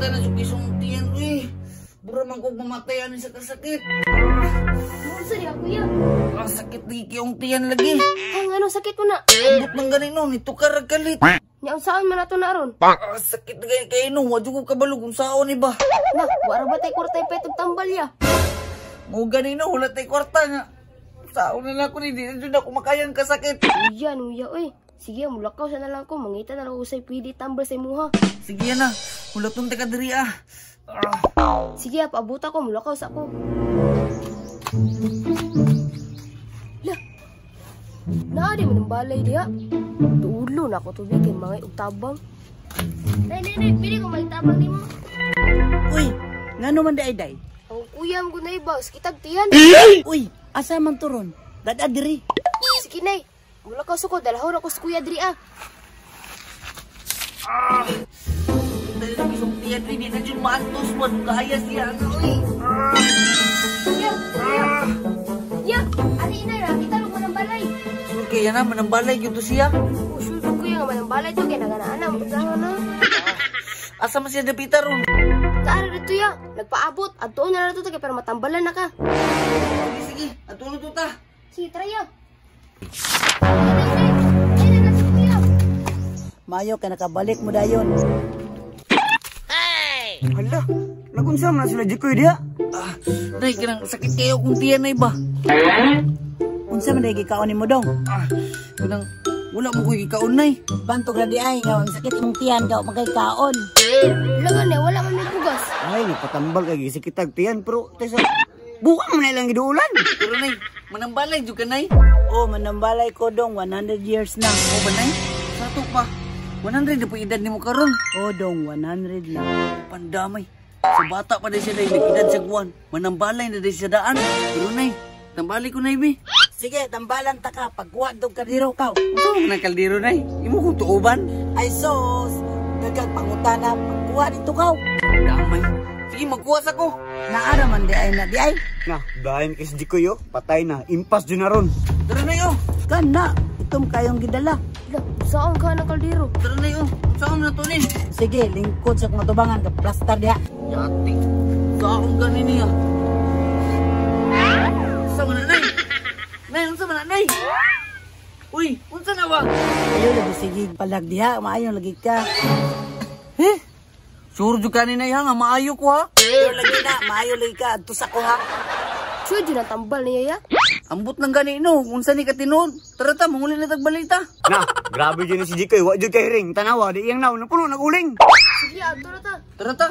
Sakit na sa kisong tiyan, uy. Bura man kog mamatay ani sa kasakit. Unsa diha, kuya? Ang sakit di kiyong tiyan lagi. Ang ano sakit mo na? Ambot man gani no, nitukar ra kalit. Nya unsaan man ato na ron? Ah, sakit na kay kay no, wa jud ko kabalo kung saon ni ba. Na, wara ba tay kwarta ipetog tambal ya? Mo gani no, wala tay kwarta nga. Saon na lang ko ni, di na jud ako makayang kasakit. Uya, nuya oy. Sige, mulakaw sa na lang ko, mangita na lang ko say pwede tambal sa imuha. Sige na, hulaton ta ka diri ah. Ah, Sige, paabuta ko, mulakaw sa ako. La. Naa di man ang balay diha. Tulo na ako tubig kay mga og tabang. Nay, nay, nay, pili ko may tabang nimo. Uy, ngano man day day? Ang kuya mo na iba, kitag tiyan. Uy, asa man turon? Dada diri. Sige, nay. Mulakaw sa ko, dalahon ako sa kuya diri ah. Dali na kisong tiyan, uy, di na jud maantos man kaya siya ano uy. Ya, ya. Ya, ari inay, nakita mo ng balay. Sure kaya na manambalay gyud to siya. Usul ko kuya nga manang balay to kay naganaan na mo na. Asa man siya dapita ron? Kaara dito ya, nagpaabot. Adto na lang to kay para matambalan na ka. Sige, sige, ato na to ta. Sige, tara ya. Ay, na si kuya. Mayo ka nakabalik mo dayon. Hala, nagunsa man na sila Jikoy diha. Ah, nay, kanang sakit kayo kung tiyan nay ba? Unsa man day gikaon nimo dong? Ah, kanang wala mo ko ikaon nay. Bantog ra di ay nga ang sakit imong tiyan daw magay kaon. Lagan eh, wala man may bugas. Ay, nagpatambal kay gisikitag tiyan pero tesa buwang man na ilang giduulan. Pero nay, manambalay jud ka nay. Oh, manambalay ko dong 100 years na. O ba nay? Sato pa. 100 na po edad nimo karon. Oh dong 100 na. Pandamay. Sa bata pa day siya day nag-edad sa guwan. Manambalay na day siya daan. Pero nay, tambalay ko nay bi. Sige, tambalan ta ka pagkuha dong kaldero kaw. Unsa man ang kaldero nay? Imo kong tuoban. Ay sos, daghang pangutana pagkuha dito kaw. Damay. Sige, magkuha sa ko. Naara man di ay na di ay. Na, dahin kay si Jikoy oh, patay na, impas jud na ron. Tara nay oh. Kana, itom kayong gidala. La, saan ka ng kaldero? Tara nay oh. Saan na to nin? Sige, lingkod sa akong atubangan ka plaster diha. Yati. Saan gani niya? Unsa man na nay? Nay, unsa man na nay? Uy, unsa na ba? Ayo lagi sige palag diha, maayo lagi ka. Eh? Sure jud ka ni nay ha nga maayo ko ha. Ayo lagi na, maayo lagi ka adto sa ko ha. Sure, dyan ang tambal niya ya. Ambot lang gani no, unsa ni katinuod. Tara ta, manguli na tag balita. Na, grabe jud ni si Jikoy, wa jud kay ring. Tanawa di iyang naw napuno nag-uling. Sige, adto na ta. Tara ta.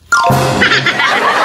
Tara.